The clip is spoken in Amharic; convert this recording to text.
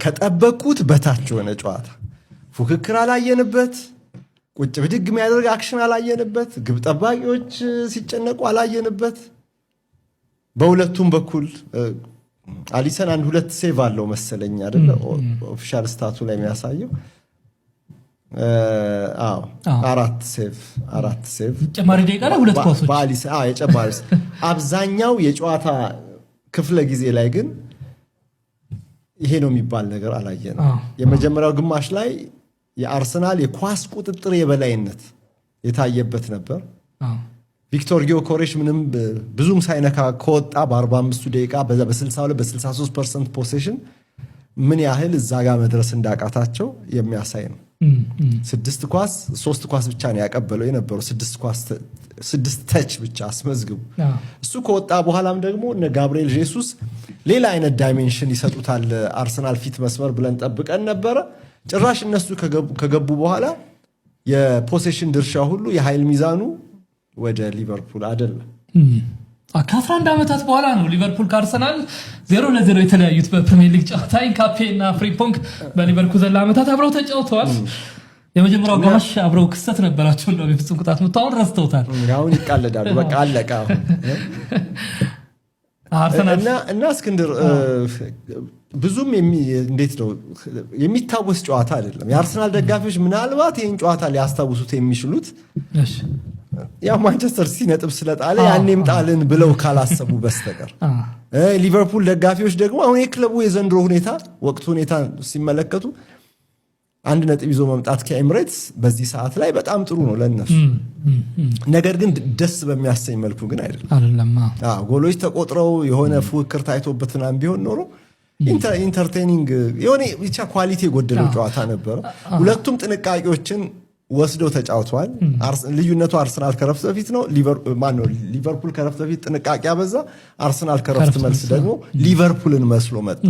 ከጠበቅኩት በታች የሆነ ጨዋታ፣ ፉክክር አላየንበት፣ ቁጭ ብድግ የሚያደርግ action አላየንበት፣ ግብ ጠባቂዎች ሲጨነቁ አላየንበት። በሁለቱም በኩል አሊሰን አንድ ሁለት save አለው መሰለኝ አይደለ? Official stat ኡ ላይ የሚያሳየው አዎ፣ አራት save። ጨማሪ ደቂቃ ላይ ሁለት ኳሶች። በአሊሰን የጨማሪ። አብዛኛው የጨዋታ ክፍለ ጊዜ ላይ ግን ይሄ ነው የሚባል ነገር አላየንም። የመጀመሪያው ግማሽ ላይ የአርሰናል የኳስ ቁጥጥር የበላይነት የታየበት ነበር። ቪክቶር ጊዮኮሬሽ ምንም ብዙም ሳይነካ ከወጣ በ45ቱ ደቂቃ በዛ በ62 በ63% possession ምን ያህል እዛ ጋር መድረስ እንዳቃታቸው የሚያሳይ ነው። ስድስት ኳስ፣ ሶስት ኳስ ብቻ ነው ያቀበለው የነበረው፣ ስድስት ኳስ፣ ስድስት touch ብቻ አስመዝግቡ። እሱ ከወጣ በኋላም ደግሞ እነ ጋብርኤል ጄሱስ ሌላ አይነት dimension ይሰጡታል አርሰናል ፊት መስመር ብለን ጠብቀን ነበረ። ጭራሽ እነሱ ከገቡ በኋላ የ possession ድርሻ ሁሉ የኃይል ሚዛኑ ወደ ሊቨርፑል አይደለም። ከ11 ዓመታት በኋላ ነው ሊቨርፑል ከአርሰናል 0-0 የተለያዩት በፕሪሚየር ሊግ ጨዋታ። ኢንካፔ እና ፍሪምፖንግ በሊቨርኩዘን ለዓመታት አብረው ተጫውተዋል። የመጀመሪያው አጋማሽ አብረው ክስተት ነበራቸው። እንደውም የፍጹም ቅጣት ምቱ አሁን ረስተውታል። አሁን ይቃለዳሉ። በቃ አለቀ አሁን። አርሰናል እና እስክንድር፣ ብዙም እንዴት ነው የሚታወስ ጨዋታ አይደለም። የአርሰናል ደጋፊዎች ምናልባት ይህን ጨዋታ ሊያስታውሱት የሚችሉት ያው ማንቸስተር ሲቲ ነጥብ ስለጣለ ያኔም ጣልን ብለው ካላሰቡ በስተቀር፣ ሊቨርፑል ደጋፊዎች ደግሞ አሁን የክለቡ የዘንድሮ ሁኔታ፣ ወቅቱ ሁኔታ ሲመለከቱ 1 ነጥብ ይዞ መምጣት ከኤምሬትስ በዚህ ሰዓት ላይ በጣም ጥሩ ነው ለእነሱ። ነገር ግን ደስ በሚያሰኝ መልኩ ግን አይደለም። አይደለም። አዎ፣ ጎሎች ተቆጥረው የሆነ ፉክክር ታይቶበት ምናምን ቢሆን ኖሮ entertaining የሆነ ብቻ quality የጎደለው ጨዋታ ነበረ። ሁለቱም ጥንቃቄዎችን ወስደው ተጫውተዋል። ልዩነቱ አርሰናል ከረፍት በፊት ነው። ማነው ሊቨርፑል ከረፍት በፊት ጥንቃቄ አበዛ። አርሰናል ከረፍት መልስ ደግሞ ሊቨርፑልን መስሎ መጣ።